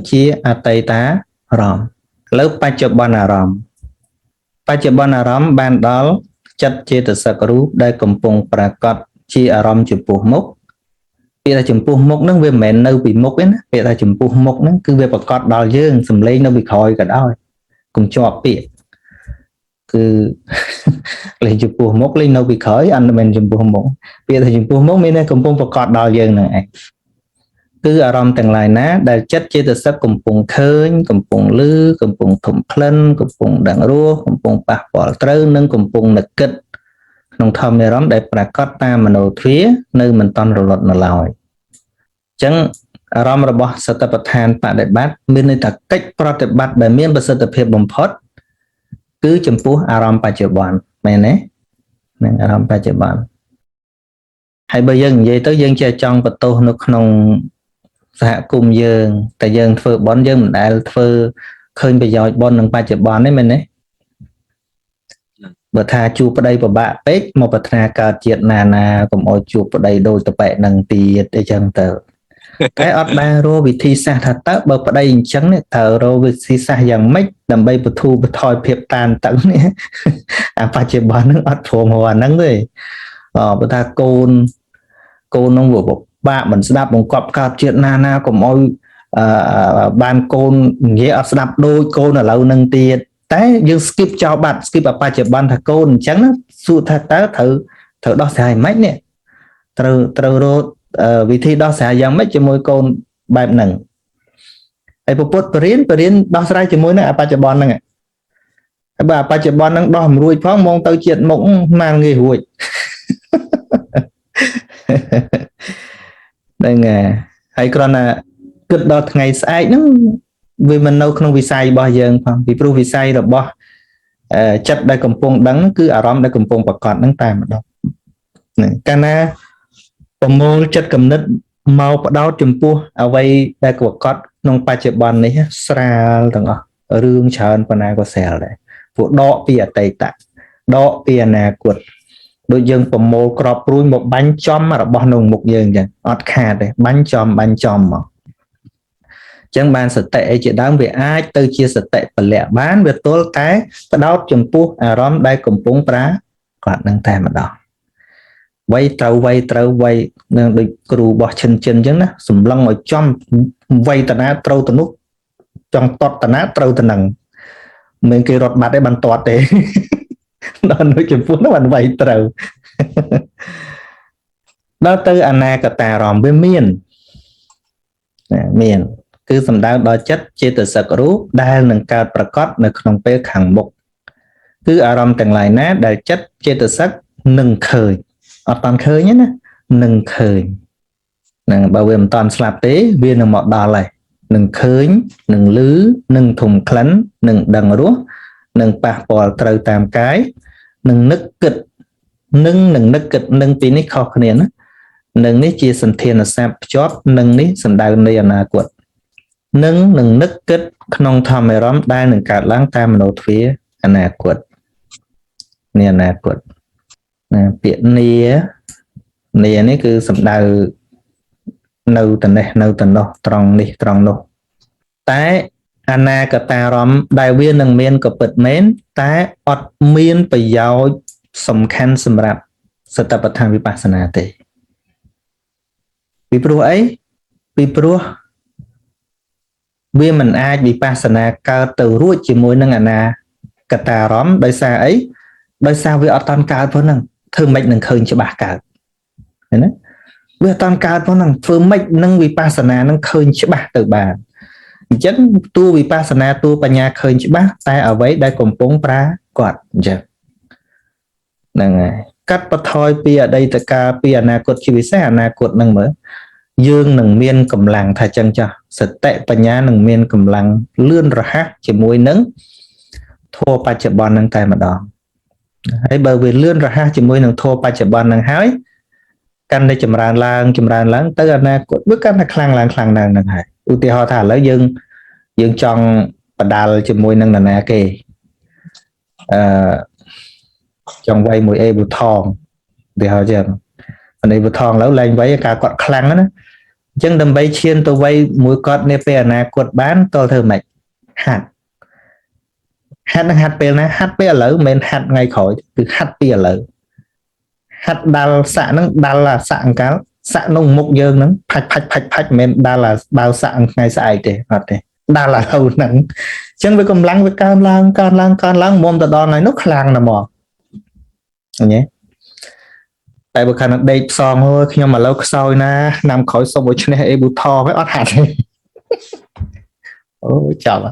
ជាអតីតារម្មណ៍ឥឡូវបច្ចុប្បន្នអារម្មណ៍បច្ចុប្បន្នអារម្មណ៍បានដល់ចិត្តចេតសិករូបដែលកំពុងប្រកបជាអារម្មណ៍ចំពោះមុខពាក្យថាចំពោះមុខហ្នឹងវាមិនមែននៅពីមុខទេណាពាក្យថាចំពោះមុខហ្នឹងគឺវាប្រកបដល់យើងសំឡេងនៅពីក្រោយក៏ដោយកុំជាប់ពាក្យគឺលេងចំពោះមុខលេងនៅពីក្រោយអត់មែនចំពោះមុខពាក្យថាចំពោះមុខមានន័យកំពុងប្រកបដល់យើងហ្នឹងឯងគឺអារម្មណ៍ទាំងឡាយណាដែលចិត្តចេតសិកកំពុងឃើញកំពុងឮកំពុងធំក្លិនកំពុងដឹងរសកំពុងប៉ះពាល់ត្រូវនិងកំពុងនឹកគិតក្នុងធម្មអារម្មណ៍ដែលប្រកបតាមមโนទ្វានៅមិនតន់រលត់នៅឡើយអញ្ចឹងអារម្មណ៍របស់សតិប្បដ្ឋានបដិបត្តិមានន័យថាកិច្ចប្រតិបត្តិដែលមានប្រសិទ្ធភាពបំផុតគឺចំពោះអារម្មណ៍បច្ចុប្បន្នមែនទេនឹងអារម្មណ៍បច្ចុប្បន្នហើយបើយើងនិយាយទៅយើងចេះចង់បន្ទោសនៅក្នុងសហគមន៍យើងតែយើងធ្វើបន់យើងមិនដែលធ្វើឃើញប្រយោជន៍បន់នឹងបច្ចុប្បន្នទេមែនទេបើថាជួបប្តីពិបាកពេកមកប្រាថ្នាកើតជាតិណាណាកុំអោយជួបប្តីដូចតប៉ែនឹងទៀតអីចឹងទៅតែអត់ដែលរកវិធីសាស្ត្រថាតើបើប្តីអញ្ចឹងនេះត្រូវរកវិធីសាស្ត្រយ៉ាងម៉េចដើម្បីបធូរបថយភាពតានតឹងនេះអាបច្ចុប្បន្នហ្នឹងអត់ព្រមរកអាហ្នឹងទេអបើថាកូនកូនហ្នឹងវាពិបាកមិនស្ដាប់បង្កប់កើតជាតិណាណាកុំអោយអឺបានកូននិយាយអត់ស្ដាប់ដូចកូនឥឡូវហ្នឹងទៀតតែយើង skip ចោលបាត់ skip បច្ចុប្បន្នថាកូនអញ្ចឹងណាសួរថាតើត្រូវត្រូវដោះស្រាយម៉េចនេះត្រូវត្រូវរកវិធីដោះស្រាយយ៉ាងម៉េចជាមួយកូនបែបហ្នឹងហើយពុទ្ធបរិញ្ញាបរិញ្ញាដោះស្រាយជាមួយនឹងអបច្ចុប្បន្នហ្នឹងហើយបើអបច្ចុប្បន្នហ្នឹងដោះមិនរួចផងមកទៅជាតិមុខម៉ានងាយរួចហ្នឹងហើយគ្រាន់តែគិតដល់ថ្ងៃស្អែកហ្នឹងវាមិននៅក្នុងវិស័យរបស់យើងផងពីព្រោះវិស័យរបស់ចិត្តដែលកំពុងដឹងគឺអារម្មណ៍ដែលកំពុងប្រកបហ្នឹងតែម្ដងហ្នឹងកាលណាប្រមូលចិត្តគំនិតមកផ្ដោតចំពោះអ្វីដែលប្រកបក្នុងបច្ចុប្បន្ននេះស្រាលទាំងអស់រឿងច្រើនប៉ុណ្ណាក៏ស្រាលដែរពួកដកពីអតីតដកពីអនាគតដូចយើងប្រមូលក្របព្រួយមកបាញ់ចំរបស់នៅមុខយើងអញ្ចឹងអត់ខាតទេបាញ់ចំបាញ់ចំមកចឹងបានសតិអីជាដើមវាអាចទៅជាសតិពលៈបានវាទល់តែផ្ដោតចំពោះអារម្មណ៍ដែលកំពុងប្រាកដនឹងតែម្ដងវ័យត្រូវវ័យត្រូវវ័យនឹងដូចគ្រូរបស់ឈិនជិនអញ្ចឹងណាសម្លឹងឲ្យចំវ័យតាណាត្រូវទៅនោះចង់តតតាណាត្រូវទៅនឹងមិនគេរត់បាត់ទេបានតតទេដល់នៅចំពោះនោះបានវ័យត្រូវដល់ទៅអនាគតារម្មណ៍វាមានណាមានគឺសំដៅដល់ចិត្តចេតសិករូបដែលនឹងកើតប្រកបនៅក្នុងពេលខាងមុខគឺអារម្មណ៍ទាំងឡាយណាដែលចិត្តចេតសិកនឹងឃើញអត់តាន់ឃើញទេណានឹងឃើញនឹងបើវាមិនតាន់ស្លាប់ទេវានឹងមកដល់ហើយនឹងឃើញនឹងឮនឹងធំក្លិននឹងដឹងរសនឹងប៉ះពាល់ត្រូវតាមកាយនឹងនឹកគិតនឹងនឹងនឹកគិតនឹងពីនេះខុសគ្នាណានឹងនេះជាសន្ធានស័ព្ទភ្ជាប់នឹងនេះសំដៅនៃអនាគតនឹងនឹងនឹកគិតក្នុងធម្មអារម្មណ៍ដែលនឹងកើតឡើងតាមមโนទ្វាអនាគតនេះអនាគតណាពាក្យនីនីនេះគឺសំដៅនៅតនេះនៅតនោះត្រង់នេះត្រង់នោះតែអនាគតារម្មណ៍ដែលវានឹងមានក៏ពិតមែនតែអត់មានប្រយោជន៍សំខាន់សម្រាប់សតិប្បដ្ឋានវិបស្សនាទេពីព្រោះអីពីព្រោះវាមិនអាចវិបស្សនាកើតទៅរួចជាមួយនឹងអនាគតារម្មណ៍ដោយសារអីដោយសារវាអត់តាន់កើតផងហ្នឹងធ្វើម៉េចនឹងឃើញច្បាស់កើតឃើញទេវាអត់តាន់កើតផងហ្នឹងធ្វើម៉េចនឹងវិបស្សនានឹងឃើញច្បាស់ទៅបានអញ្ចឹងតួវិបស្សនាតួបញ្ញាឃើញច្បាស់តែអ្វីដែលកំពុងប្រាកដអញ្ចឹងហ្នឹងហើយកាត់បន្ថយពីអតីតកាលពីអនាគតជាពិសេសអនាគតហ្នឹងមើលយើងនឹងមានកម្លាំងថាចឹងចាស់សតិបញ្ញានឹងមានកម្លាំងលឿនរហ័សជាមួយនឹងធម៌បច្ចុប្បន្ននឹងតែម្ដងហើយបើវាលឿនរហ័សជាមួយនឹងធម៌បច្ចុប្បន្ននឹងហើយកាន់តែចម្រើនឡើងចម្រើនឡើងទៅអនាគតវាកាន់តែខ្លាំងឡើងខ្លាំងឡើងហ្នឹងហើយឧទាហរណ៍ថាឥឡូវយើងយើងចង់បដាល់ជាមួយនឹងនរណាគេអឺចង់វាយមួយអេប៊ូថងឧទាហរណ៍ចឹងអេប៊ូថងឥឡូវឡើងវាយការគាត់ខ្លាំងណាអញ្ ញ្ចឹងដើម្បីឈានទៅវ័យមួយកត់នាពេលអនាគតបានតើធ្វើម៉េចហាត់ហាត់នឹងហាត់ពេលណាហាត់ពេលឥឡូវមិនមែនហាត់ថ្ងៃក្រោយគឺហាត់ពីឥឡូវហាត់ដាល់សាក់ហ្នឹងដាល់អាសាក់អង្កាលសាក់ក្នុងមុខយើងហ្នឹងផាច់ផាច់ផាច់ផាច់មិនមែនដាល់អាបាវសាក់ថ្ងៃស្អែកទេអត់ទេដាល់ឥឡូវហ្នឹងអញ្ចឹងវាកម្លាំងវាកើនឡើងកើនឡើងកើនឡើងមុំទៅដល់ថ្ងៃនោះខ្លាំងណាស់មកឃើញទេតែបើខាងដេកផ្សងហើយខ្ញុំឥឡូវខ្សោយណាឆ្នាំក្រោយសុំឲ្យឈ្នះអេប៊ូថងអត់ហាត់ទេអូចប់